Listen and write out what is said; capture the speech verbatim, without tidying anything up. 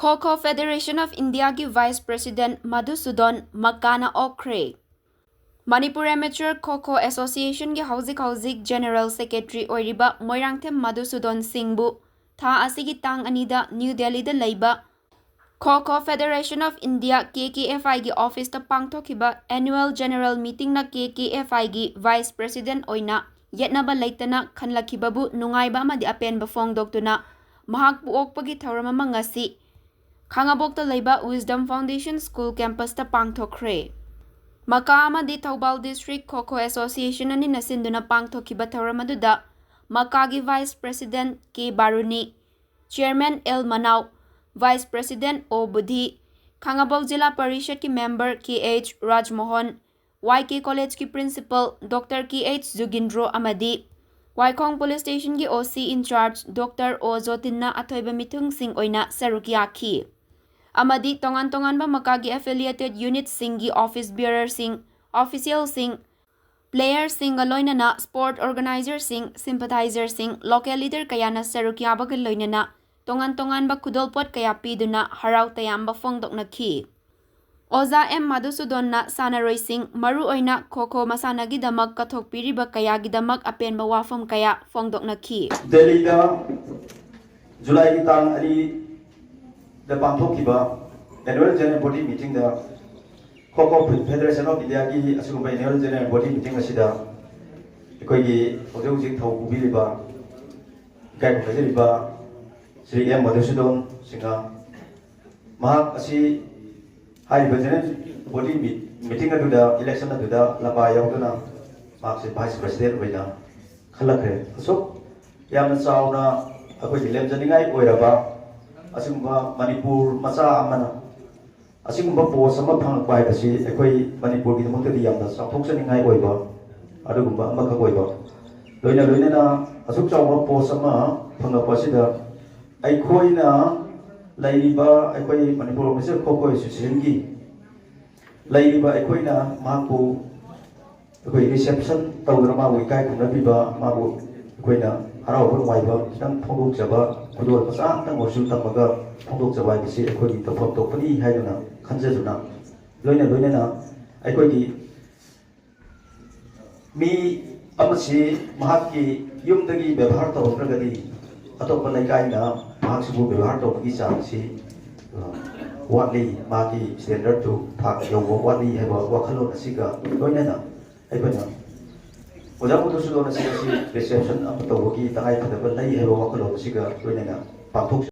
Kho Kho Federation of Indiaꯒꯤ Vice President Madhusudan ꯃꯀꯥꯅ ꯑꯣꯛꯈ꯭ꯔꯦ꯫ Manipur Amateur Kho Kho Associationꯒꯤ ꯍꯧꯖꯤꯛ ꯍꯧꯖꯤꯛ General Secretary ꯑꯣꯏꯔꯤꯕ ꯃꯣꯏꯔꯥꯡꯊꯦꯝ ꯃꯙꯨꯁꯨꯗꯟ ꯁꯤꯡꯕꯨ ꯊꯥ ꯑꯁꯤꯒꯤ ꯇꯥꯡ ꯑꯅꯤꯗ ꯅ꯭ꯌꯨ ꯗꯦꯜꯂꯤꯗ ꯂꯩꯕ Kho Kho Federation of India, K K F Iꯒꯤ ꯑꯣꯐꯤꯁꯇ ꯄꯥꯡꯊꯣꯛꯈꯤꯕ Annual General Meetingꯅ K K F Iꯒꯤ Vice President ꯑꯣꯏꯅ ꯌꯦꯠꯅꯕ ꯂꯩꯇꯅ ꯈꯟꯂꯛꯈꯤꯕꯕꯨ ꯅꯨꯡꯉꯥꯏꯕ ꯑꯃꯗꯤ ꯑꯄꯦꯟꯕ ꯐꯣꯡꯗꯣꯛꯇꯨꯅ ꯃꯍꯥꯛꯄꯨ ꯑꯣꯛꯄꯒꯤ ꯊꯧꯔꯝ ꯑꯃ ꯉꯁꯤ ꯈꯥꯉꯕꯣꯛꯇ ꯂꯩꯕ Wisdom Foundation School campusꯇ ꯄꯥꯡꯊꯣꯛꯈ꯭ꯔꯦ꯫ ꯃꯀꯥ ꯑꯃꯗꯤ Thoubal District Kho Kho Association ꯑꯅꯤꯅ ꯁꯤꯟꯗꯨꯅ ꯄꯥꯡꯊꯣꯛꯈꯤꯕ ꯊꯧꯔꯝ ꯑꯗꯨꯗ ꯃꯀꯥꯒꯤ Vice President K ꯕꯥꯔꯨꯅꯤ, Chairman L ꯃꯅꯥꯎ, Vice President O ꯕꯨꯙꯤ, ꯈꯥꯉꯕꯣꯛ ꯖꯤꯂꯥ ꯄꯔꯤꯁꯠꯀꯤ member K H ꯔꯥꯖꯃꯣꯍꯟ, Y K Collegeꯀꯤ Principal Doctor K H ꯖꯨꯒꯤꯟꯗ꯭ꯔꯣ ꯑꯃꯗꯤ ꯋꯥꯏꯈꯣꯡ Police Stationꯒꯤ O C in charge Doctor O ꯖꯣꯇꯤꯟꯅ ꯑꯊꯣꯏꯕ ꯃꯤꯊꯨꯡꯁꯤꯡ ꯑꯣꯏꯅ ꯁꯔꯨꯛ ꯌꯥꯈꯤ꯫ ꯑꯃꯗꯤ ꯇꯣꯉꯥꯟ ꯇꯣꯉꯥꯟꯕ ꯃꯀꯥꯒꯤ affiliated unitꯁꯤꯡꯒꯤ office bearerꯁꯤꯡ, officialꯁꯤꯡ, playerꯁꯤꯡꯒ ꯂꯣꯏꯅꯅ sport organizerꯁꯤꯡ, sympathizerꯁꯤꯡ, local leader ꯀꯌꯥꯅ ꯁꯔꯨꯛ ꯌꯥꯕꯒ ꯂꯣꯏꯅꯅ ꯇꯣꯉꯥꯟ ꯇꯣꯉꯥꯟꯕ ꯈꯨꯗꯣꯜꯄꯣꯠ ꯀꯌꯥ ꯄꯤꯗꯨꯅ ꯍꯔꯥꯎ ꯇꯌꯥꯝꯕ ꯐꯣꯡꯗꯣꯛꯅꯈꯤ꯫ ꯑꯣꯖꯥ ꯑꯦꯝ ꯃꯙꯨꯁꯨꯗꯟꯅ ꯁꯥꯟꯅꯔꯣꯏꯁꯤꯡ, ꯃꯔꯨꯑꯣꯏꯅ ꯈꯣ ꯈꯣ ꯃꯁꯥꯟꯅꯒꯤꯗꯃꯛ ꯀꯠꯊꯣꯛꯄꯤꯔꯤꯕ ꯀꯌꯥꯒꯤꯗꯃꯛ ꯑꯄꯦꯟꯕ ꯋꯥꯐꯝ ꯀꯌꯥ ꯐꯣꯡꯗꯣꯛꯅꯈꯤ꯫ ꯗꯦꯜꯂꯤꯗ ꯖꯨꯂꯥꯏꯒꯤ ꯇꯥꯡ ꯑꯅꯤꯗ ꯄꯥꯡꯊꯣꯛꯈꯤꯕ Annual General Body Meetingꯗ Kho Kho Federation of Indiaꯒꯤ ꯑꯁꯤꯒꯨꯝꯕ Annual General Body Meeting ꯑꯁꯤꯗ ꯑꯩꯈꯣꯏꯒꯤ ꯍꯧꯖꯤꯛ ꯍꯧꯖꯤꯛ ꯊꯧ ꯄꯨꯕꯤꯔꯤꯕ, ꯏꯀꯥꯏ ꯈꯨꯝꯅꯖꯔꯤꯕ ꯁ꯭ꯔꯤ ꯑꯦꯝ ꯃꯙꯨꯁꯨꯗꯟ ꯁꯤꯡꯍ, ꯃꯍꯥꯛ ꯑꯁꯤ ꯍꯥꯏꯔꯤꯕ General Body Meeting ꯑꯗꯨꯗ, election ꯑꯗꯨꯗ ꯂꯝꯕꯥ ꯌꯥꯎꯗꯨꯅ ꯃꯍꯥꯛꯁꯦ Vice President ꯑꯣꯏꯅ ꯈꯜꯂꯛꯈ꯭ꯔꯦ꯫ ꯑꯁꯨꯛ ꯌꯥꯝꯅ ꯆꯥꯎꯅ ꯑꯩꯈꯣꯏꯒꯤ ꯂꯦꯝꯖꯅꯤꯡꯉꯥꯏ ꯑꯣꯏꯔꯕ ꯑꯁꯤꯒꯨꯝꯕ ꯃꯅꯤꯄꯨꯔ ꯃꯆꯥ ꯑꯃꯅ ꯑꯁꯤꯒꯨꯝꯕ post ꯑꯃ ꯐꯪꯂꯛꯄ ꯍꯥꯏꯕꯁꯤ ꯑꯩꯈꯣꯏ ꯃꯅꯤꯄꯨꯔꯒꯤꯗꯃꯛꯇꯗꯤ ꯌꯥꯝꯅ ꯆꯥꯎꯊꯣꯛꯆꯅꯤꯡꯉꯥꯏ ꯑꯣꯏꯕ ꯑꯗꯨꯒꯨꯝꯕ ꯑꯃꯈꯛ ꯑꯣꯏꯕ, ꯂꯣꯏꯅ ꯂꯣꯏꯅꯅ ꯑꯁꯨꯛ ꯆꯥꯎꯕ post ꯑꯃ ꯐꯪꯂꯛꯄ ꯑꯁꯤꯗ ꯑꯩꯈꯣꯏꯅ ꯂꯩꯔꯤꯕ ꯑꯩꯈꯣꯏ ꯃꯅꯤꯄꯨꯔ Amateur Kho Kho Associationꯒꯤ ꯂꯩꯔꯤꯕ ꯑꯩꯈꯣꯏꯅ ꯃꯍꯥꯛꯄꯨ ꯑꯩꯈꯣꯏ reception ꯇꯧꯗꯨꯅ ꯃꯥꯕꯨ ꯏꯀꯥꯏ ꯈꯨꯝꯅꯕꯤꯕ, ꯃꯥꯕꯨ ꯑꯩꯈꯣꯏꯅ ꯍꯔꯥꯎꯕ ꯅꯨꯡꯉꯥꯏꯕ ꯈꯤꯇꯪ ꯐꯣꯡꯗꯣꯛꯆꯕ ꯈꯨꯗꯣꯜ ꯃꯆꯥ ꯑꯃꯇꯪ ꯑꯣꯏꯔꯁꯨ ꯇꯝꯃꯒ ꯐꯣꯡꯗꯣꯛꯆꯕ ꯍꯥꯏꯕꯁꯤ ꯑꯩꯈꯣꯏꯒꯤ ꯇꯧꯐꯝ ꯊꯣꯛꯄꯅꯤ ꯍꯥꯏꯗꯨꯅ ꯈꯟꯖꯗꯨꯅ, ꯂꯣꯏꯅ ꯂꯣꯏꯅꯅ ꯑꯩꯈꯣꯏꯒꯤ ꯃꯤ ꯑꯃꯁꯤ ꯃꯍꯥꯛꯀꯤ ꯌꯨꯝꯗꯒꯤ ꯕꯦꯕꯥꯔ ꯇꯧꯔꯛꯇ꯭ꯔꯒꯗꯤ ꯑꯇꯣꯞꯄ ꯂꯩꯀꯥꯏꯅ ꯃꯍꯥꯛꯁꯤꯕꯨ ꯕꯦꯕꯥꯔ ꯇꯧꯕꯒꯤ ꯆꯥꯡꯁꯤ, ꯑ, ꯋꯥꯠꯂꯤ, ꯃꯥꯒꯤ ꯁ꯭ꯇꯦꯟꯗꯔꯠꯇꯨ ꯊꯥꯛ ꯌꯧꯕ ꯋꯥꯠꯂꯤ ꯍꯥꯏꯕ ꯋꯥꯈꯜꯂꯣꯟ ꯑꯁꯤꯒ ꯂꯣꯏꯅꯅ ꯑꯩꯈꯣꯏꯅ ꯑꯣꯖꯥ ꯃꯨꯗꯨꯁꯨ ꯂꯣꯟ ꯑꯁꯤ ꯉꯁꯤ ꯔꯤꯁꯦꯞꯁꯟ ꯑꯃ ꯇꯧꯕꯒꯤ ꯇꯉꯥꯏꯐꯗꯕ ꯂꯩ ꯍꯥꯏꯕ ꯋꯥꯈꯜꯂꯣꯟ ꯑꯁꯤꯒ ꯂꯣꯏꯅꯅ ꯄꯥꯡꯊꯣꯛ